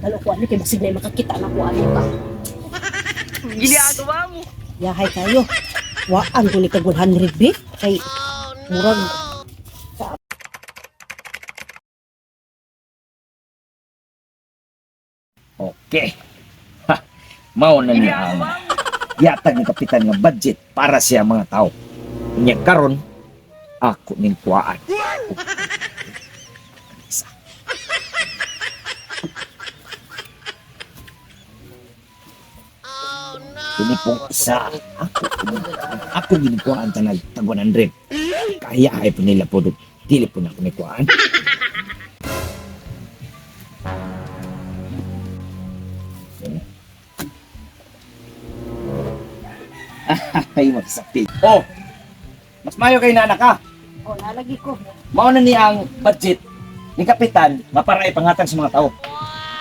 Dalo ko ani kay basig na makakita na ko ani ba. Ginagawa mo. Yahay kayo. Waan ko ni kag 100 bi kay murag. Okay. Ha, mao na niya ang yatag ni kapitan nga budget para siya mga tao. Unya karon ako ning kuhaan. Isa. Kini pong isa, ako ako ginikuhaan tanag tag 100. Kaya ay po nila po dili po na ako ni kuhaan. Ay, magsakit. Oh, mas mayo kay nana ka. Oh, nalagi ko. Mao na ni ang budget ni Kapitan nga para ipangatag sa mga tao.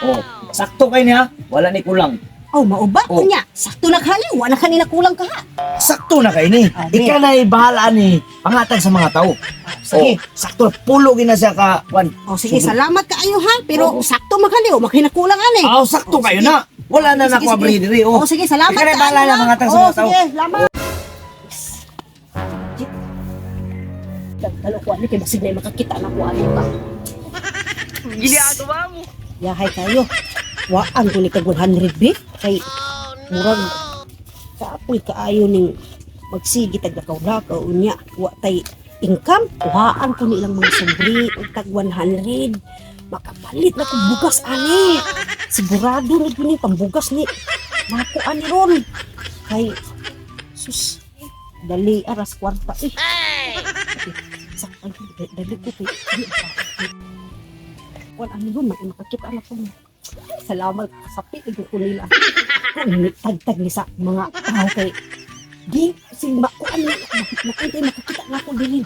Oh, sakto kay niya, wala ni kulang. Oh, mauba Oh. ko niya. Sakto na kali, wala kanila kulang ka ha. Sakto na kay ni. Abi. Ika na bahala ni pangatag sa mga tao. Sige. Oh, sakto pulo gina siya ka kwan. Oh, sige, Sobre. salamat kaayo ha. Pero Oo. sakto makali, o makinakulang ani. Ah, sakto Oh, kayo sige. na. Wala na Sige, na ko sige. abri diri oh. Oh, sige, salamat Ika na kaayo, bahala na ha. mga tao sa Oh, mga tao. sige, salamat. Dalo ko ani kay basig na makakita na ko ani ba. Ginagawa mo. Yahay kayo. Waan ko ni kag 100 bi kay murag kaapoy kaayo ning magsige tag lakaw-lakaw unya wa tay income, kuhaan ko nilang mga sobre og tag 100, makapalit na kog bugas ani. Sigurado ni ko ni pambugas ni mako ani ron kay sus dali aras kwarta eh. Sa dali ko kay di pa wala ani ron makakita na ko. Salamat sa piig ko nila. Kung tagtag ni sa mga tao kay di sing makuan na makita makakita na ko dili.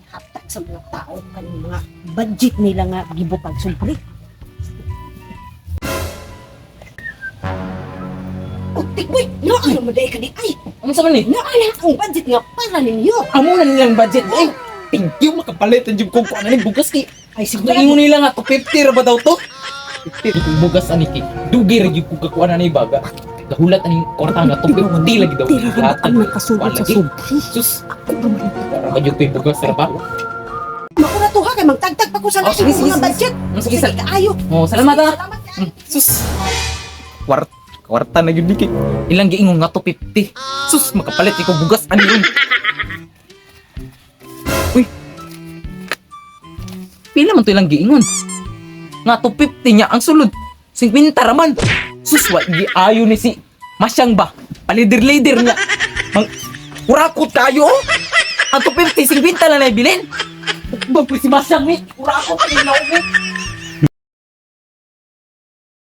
Hatag sa mga tao kaning mga budget nila nga gibutag sobre. Utik boy, naa naman dahil ka di ay. Ano sa man ni? Naa na ang budget nga para ninyo. Amo na nilang budget. Ay, thank you makapalit ang jud kong kuan ani bugas kay. Ay Naingon sigurado. nila nga 250 ra ba daw to? 50 kung bugas ani kay. Dugi ra jud ko kakuan ani baga. Gahulat ani kwarta nga 250 lagi daw. Tira ra Ihatag. ang nakasugod sa Lagi. sobre. Sus, Ako ra man. para ba jud ko'y bugas ra ba? Mauna to ha kay magtagtag pa ko sa Oh, laing sige, sige, mga sige. budget. Sige, Sige kaayo. Oh, salamat ah. Salamat kaayo. Sus. Kwart kwarta na gyud ni kay. Ilang giingon nga 250. Sus, makapalit ikaw bugas ani ron. Uy. Pila man to ilang giingon? Nga 250 niya ang sulod. 50 ra man. Sus, wa giayo ni si Masyang ba? Palider-lider niya. Mang kurakot tayo. Oh. Ang 250, 50 lang na ibilin. Bang si Masyang ni. Kurakot ni na.